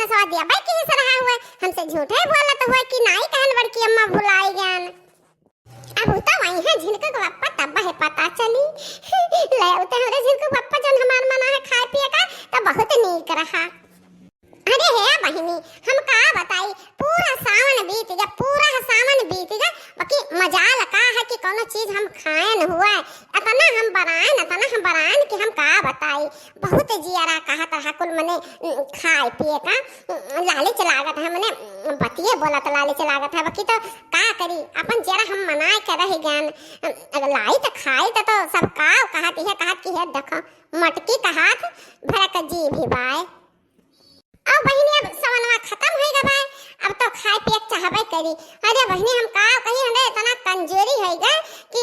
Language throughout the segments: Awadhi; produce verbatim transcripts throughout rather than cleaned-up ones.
सवा दिया भाई किहिस रहा हुआ, हमसे झूठे बोलत हुआ कि नाई कहन बड़की अम्मा भुलाई गन। अब उ तो वही है झिनकू के पप्पा, तब है पता चली। ले, उ तो हमरे झिनकू के पप्पा जौन हमार मना है खाए पिए का, तो बहुत नीक रहा। अरे हे बहिनी, हम का बताई, पूरा सावन बीत गया, पूरा सावन बीत गया, बाकी मजाल का है कि कौनो चीज हम खाए न हुआ, इतना हम बरान, इतना हम बरान कि हम का बताई। बहुत जियरा कहत रहा कुल मने, उम, खाए पिए का, उम, लालच लागत है मने, उम, बतिये बोलत लालच लागत है, बाकी तो का करी, अपन जियरा हम मनाए के रह गन। उम, अगर लाई तो खाई तो, तो सब का कहत है, कहत कि हे देखो, मटकी कहत भरक जी भी बाय। अब बहिनी, अब सवनवा खतम होई गा बाय, अब तो खाए पिए के चाहबे करी। अरे बहिनी, हम का कही, हमरे इतना कमजोरी होई गा कि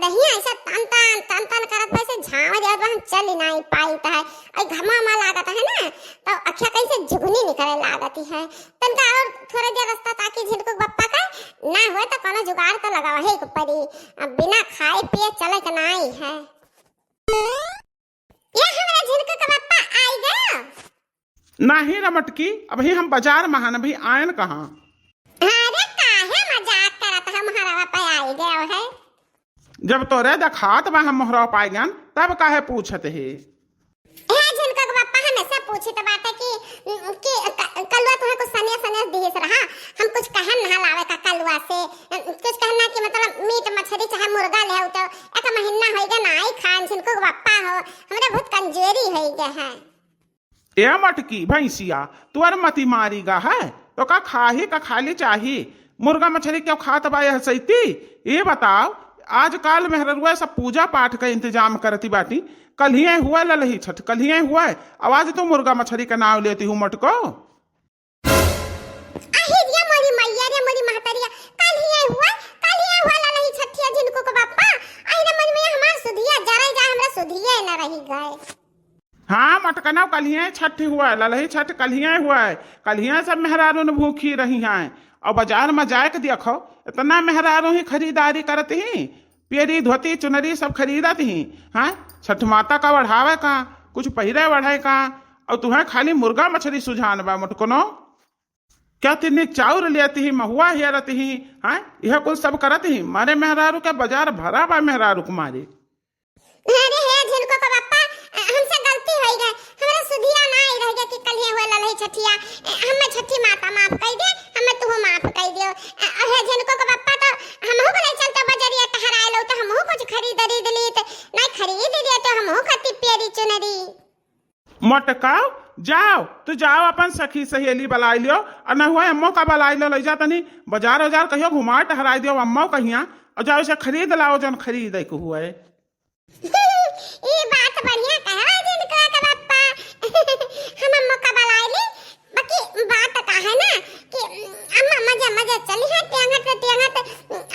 दहिया ऐसा तन तन, तन तन करत बा, ऐसे झाँव जात बा, हम चल ही नाई पाइत है। अई घमा मा लागत है ना, तो अखिया कहीं से जुगनी निकले लागत है। तनका और थोड़ा देर रास्ता ताकि झिनकू के बप्पा का ना होए तो कोनो जुगाड़ तो लगावा है के परी। अब बिना खाए पिए चले के नाई है। ये हमरा झिनकू के बप्पा आई गयो? नाही रे मटकी, अबही हम बाजार में हन, अबही आयन कहाँ। अरे काहे मजाक करत है, मोहरवा पे आई गयो है। जब तोरे देखात बा हम मोहरवा पाई गन, तब काहे पूछत है? हे झिनकू के बप्पा हमेशा पूछत बाटे कि, कि क-, कलुआ तुम्हें कुछ सनेस सनेस दिहिस रहा, हम कुछ कहन नहा लावे का कलुआ से, कुछ कहना कि मतलब मीट मछली चाहे मुर्गा ले आऊ तो एक महीना होई गया ना आई खान, झिनकू के बप्पा हो, हमरा बहुत कमजोरी होई गया है। ए मटकी भैंसिया, तुअर मती मारी गा है, तो का खाही का खाली चाही? मुर्गा मछली क्यों खात बा यह सैती? ये बताओ, आजकल मेहररुआ सब पूजा पाठ का इंतजाम करती बाटी, कल्हिए हुआ ललही छठ, कल्हिए हुआ, अब आज तू मुर्गा मछली का नाव लेती हूँ मटको। अहि रे मोरी मैया रे मोरी महतरिया, कल्हिए हुआ, कल्हिए हुआ ललही छठिया झिनकू के बप्पा। अहि रे मोरी मैया, हमार सुधिया जरे जा, हमरा सुधिया न रही गए। हाँ मटकनौ, कल्हिए छठ हुआ, ललही छठ कल्हिए हुआ, कल्हिए सब मेहरारून भूखी रही हैं। और बाजार में जाए के देखो, इतना मेहरारू ही खरीदारी करत ही, पियरी धोती चुनरी सब खरीदत ही। हाँ, छठ माता का ओढ़ावे का, कुछ पहिरे ओढ़े का, और तुहें खाली मुर्गा मछली सुझान बा मटकनौ। क्या तिन्नी चाउर लेती ही, महुआ हेरत ही, हाँ, यह कुल सब करत ही। मारे मेहरारू के बाजार भरा बा मेहरारू के मारे। अरे हे झिनकू के बप्पा, हमसे गलती होई गए, हमरा सुधिया ना आई रह गया कि कल्हिए हुए ललही छठिया, हमें छठी माता माफ कर दे, हमें तू माफ कर दियो। अरे झिनकू के बप्पा तो हमहू को ले चलते बजरिया टहराए लो तो हमहू कुछ खरीद खरीद ली तो नहीं खरीद दिए तो हमहू खाती पियरी चुनरी। मटकाओ, जाओ, तू जाओ अपन सखी सहेली बलाई लियो, और न हुआ अम्मो का बलाई लियो, ले जा तनी बाजार उजार कहियो घुमा टहराई दियो अम्मो कहिया, और जाओ इसे खरीद लाओ जौन खरीदे के हुए। ई बात बढ़िया कहे हो झिनकुआ के बप्पा। हम अम्मो का बलाई ली, बाकी बात का है ना कि अम्मा मजे मजे चली है टेंगत टेंगत,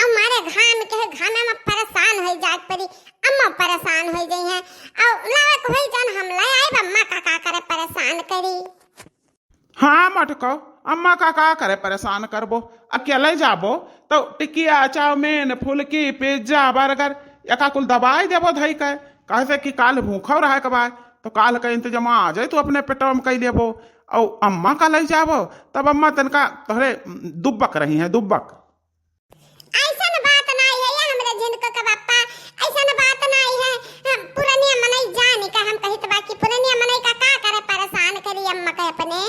हमारे घाम के घामे में परेशान हो जाए परी। अम्मा परेशान हो गई हैं। और लावे को होई जौन हम ले आए, अम्मा का का करे परेशान करी। हाँ मटको, अम्मा का का करे परेशान करबो, अकेले जाबो तो टिकिया, चाउमीन, फुलकी, पिज्जा, बर्गर एका कुल दबाई देबो धई के, कहे से कि काल भूखो रहे के बा, तो काल का इंतजाम आ जाए तो अपने पेटवा में कई लेबो। और अम्मा का ले जाबो तब अम्मा तनका तोहरे दुब्बक रही हैं, दुब्बक। ऐसन बात नाई है ये हमरे झिनकू के बप्पा, ऐसन बात नाई है। हम पुरनिया मनई जानी का हम कहित बा कि पुरनिया मनई का का करे परेशान करी अम्मा के अपने।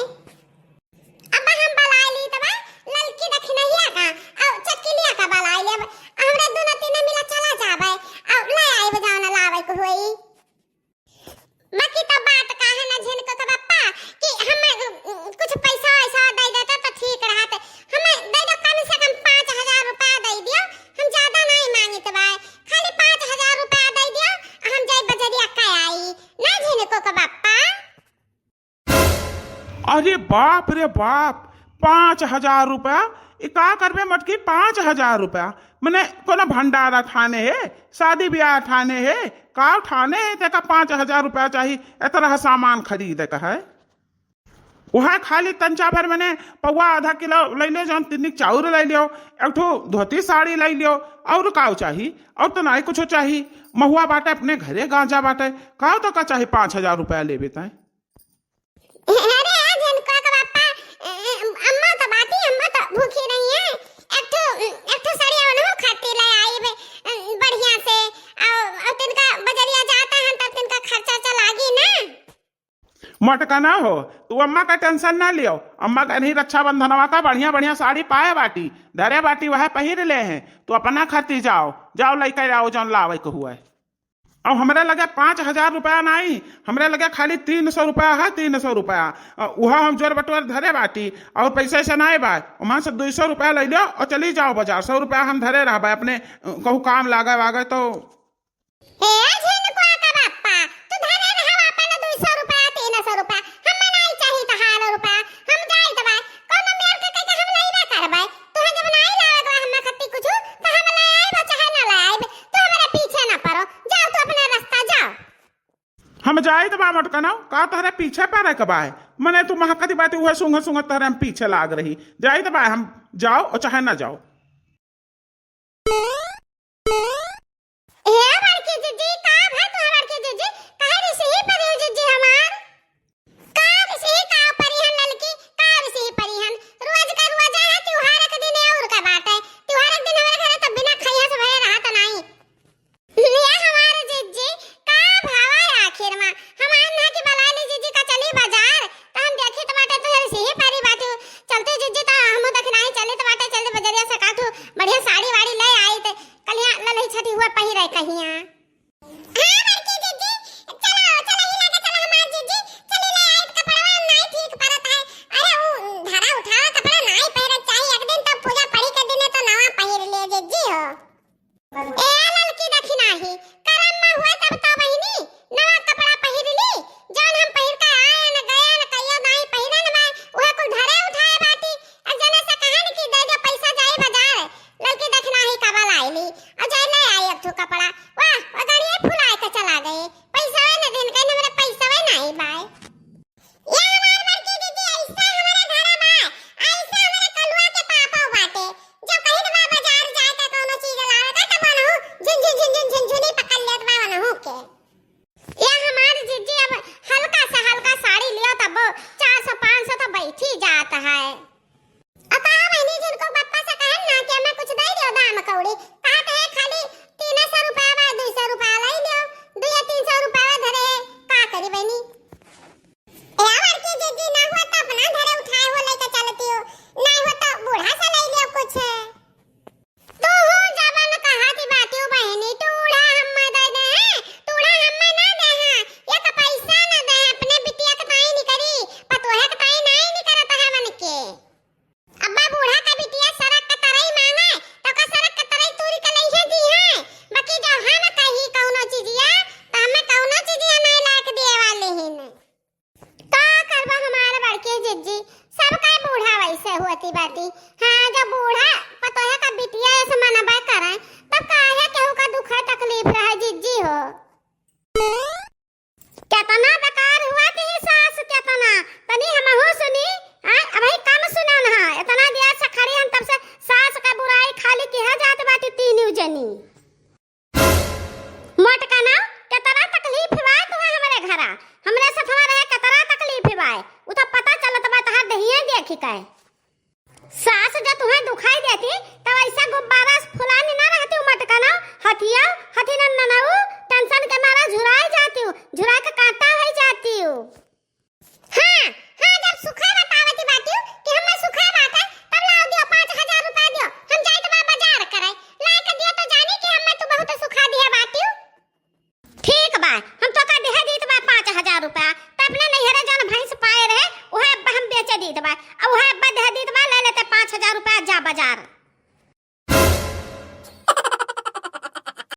अब हम बलाई ली तबा ललकी दखिनहिया का और चटकिलिया का बलाई लेब। हमरे दुनो तीनों मिला चला जाबे और ले आइब जौन लावे के होई। बाकी तो बात का है ना झिनकू के बप्पा कि हमें, उम, कुछ पैसा वैसा दे देता तो ठीक रहत। हमें दे दो, कम से कम पाँच हजार रुपया दे दियो। हम ज्यादा नहीं मांगित बाय, खाली पाँच हजार रुपया दे दियो, हम जाई बजरिया के आई ना झिनकू के बप्पा। अरे बाप रे बाप, पाँच हजार रुपया? ई का करबे मटकी, पाँच हजार रुपया? मने कोनो भंडारा ठाने है, शादी ब्याह ठाने है, का ठाने है, तेका पाँच हजार रुपया चाही, इतना सामान खरीदे का है? वह खाली तंचा भर मने पौवा आधा किलो ले लियो, जौन तिन्नी चाउर ले लियो, एक ठो धोती साड़ी ले लियो, और का चाही? और तो नाई कुछ चाही। महुआ बाटे अपने घरे, गांजा बाटे, का तो का चाही पाँच हजार रुपया लेबे तय? अरे झिनकुआ के बप्पा, मोटकनउ हो, तू अम्मा का tension ना लियो। अम्मा कहीं रक्षाबंधनवा का बढ़िया बढ़िया साड़ी पाए बाटी, धरे बाटी, वह पहिर ले हैं। तू अपना खातिर जाओ, जाओ लइके आओ जौन लावे के हुए। अब हमरे लगे पाँच हजार रुपया नाई, हमरे लगे खाली तीन सौ रुपया है, तीन सौ रुपया। अ, उहा हम जोर बटोर धरे बाटी, और पैसा ऐसा नाई बा। ओमा से दुई सौ रुपया ले लो और चली जाओ बाजार। सौ रुपया हम धरे रहबे अपने, अ, कहूँ काम लागे वागे तो। हे झिनकुआ का बापा, तू धरे रहवा अपन दुई सौ रुपया, तीन सौ रुपया, हमें नाई चाही तहार रुपया, हम जाइत बा, कौनो मेर के कह के हम लइबे करबे। तोहे जब नाई लावे के बा हम्मे खत्ती कुछु, त हम ले आइब, चाहे ना ले आइब, तू हमरे पीछे ना पड़ो, जाओ तू अपना रास्ता जाओ। हम जाइत बा मोटकनउ, का तोहरे पीछे पड़े के बा? मने तू महकती बाटी उहे सूंघत सूंघत तोहरे हम पीछे लाग रही। जाइत बा हम, जाओ और चाहे ना जाओ। हे बड़की जिज्जी, का भा तोहर बड़की जिज्जी? काहे रिसही परी हो जिज्जी हमार? का रिसही का परिहन ललकी, का रिसही परिहन? रोज का रोज है त्योहार के दिन और का बात है। त्योहार के दिन हमारे घरे तो बिना खइया से भरे रहत नाई। ये हमार जिज्जी, का भावा आखिर मा? हम आन ना कि बलाइ ली जिज्जी का चली बाजार, त हम देखी त बाटे तोहर रिसही परी बाटे। चलती जिज्जी त हमहू देखी नाही चली त बाटे, चलती बजरिया से काठू बढ़िया साड़ी वाड़ी ले आई त कलिया ललही छठी हुआ पहिरे कहिया। हाँ, बड़की जिज्जी, चलो, चलो, ही लेके चलो हमार जिज्जी, चली ले आई कपड़वा, नाई ठीक परत है। अरे, ऊ धरा उठावा कपड़ा नाई पहिरे चाही, एक दिन तो पूजा पड़ी के दिने तो नवा पहिर ले जिज्जी हो। ए ललकी देखी नाही, करम में हुए तब तो बहिनी, नवा कपड़ा पहिर ली, जौन हम पहिर के आयन, गयन, कहियो नाई पहिरन में, उहे कुल धरे उठाए बाटी। आ जने से कहन कि दे दे पैसा जाई बाजार, ललकी देखी नाही का बलाइ ली, आ जाए ले आई एक ठो कपड़ा। वाह, वो गाड़िया फुलाए के चला गए। पैसा है ना दिन कहीं हमरे पैसा है नाही बाय। ये हमार बड़की दीदी ऐसा हमारे घर में, ऐसा हमारे कलुआ के पापा बाटे। जो कहीं बा बाजार जाए के कोनो चीज लावे का त मनहु झुन झुन झुन झुन झुनझुनी पकड़ लेत बा मनहु के। ये हमार जिज्जी अब हल्का से हल्का साड़ी लियो तब चार सौ पाँच सौ तो बैठी जात है। अब कहा बहनी जिनको पप्पा से कहन ना कि हमें कुछ दे दियो दाम कौड़ी, कहा तो है खाली तीन सौ रुपया बा, दो सौ रुपया ले लियो, दो या तीन सौ रुपया धरे है, का करी बहनी? ए बड़की जिज्जी ना हुआ तो अपना घरे उठाए हो लेके चलती हो, ना हुआ तो बूढ़ा से ले लियो कुछ। तू हूँ जबन कहा थी बातियो बहनी, टूड़ा हम्मे दे दे हैं, टूड़ा हम्मे ना दे हैं, एक पैसा ना दे हैं, अपने बिटिया के ताई निकरी, पतोहे के ताई नाई निकरत है मन के। अब्बा बूढ़ा का बिटिया सड़क के तरई मांगे, तो का सड़क के तरई तूरी के लइहे दी है, बाकी जब हम कही कौनो चीजिया, तो हमें कौनो चीजिया नाई लायक दिए वाली ही नहीं। का करबा हमार बड़की जिज्जी, सबका बूढ़ा वैसे होती बाटी। हाँ, जब बूढ़ा पतोहे का बिटिया ऐसे मनबे करे, तब काहे केहू का दुख है, तकलीफ रहे जिज्जी हो। केतना बेकार हुआ थी सास, केतना। तनी हमहू सुनी, हाँ, अबही कम सुनन हा। इतना दिया से खड़ी हन, तब से सास का बुराई खाली किहा जात बाटी तीनों जनी। मोटकनउ, केतना तकलीफ बा तुहे हमरे घरा, हमरे सथवा रहे केतना तकलीफ बा, उ तो पता चलत बा तहार देहिया देखी के। सास जब तुहे दुखाई देती, तब ऐसा गुब्बारा से फुलानी ना रहती मोटकनउ, हथिया, हथी नन्ननउ, tension के मारा झुराई जाती, झुरा के कांटा हो जाती। हाँ, हाँ, जब सुखा बतावती बाटियो कि हमें सुखा बाटे, तब लाओ दियो, पाँच हजार रुपया दियो, हम जाइत बा बाजार करे। लाए के दियो तो जानी कि हमें तू बहुत सुखा दिया बाटियो। ठीक बा, हम तो का दिहे दीत बा पाँच हजार रुपया, त अपने नैहरे जौन भैंस पाए रहे, उहे अब्बा हम बेचे दीत बा, आ उहे अब्बा दिहे दीत बा, ले लेते पाँच हजार रुपया, जा बाजार।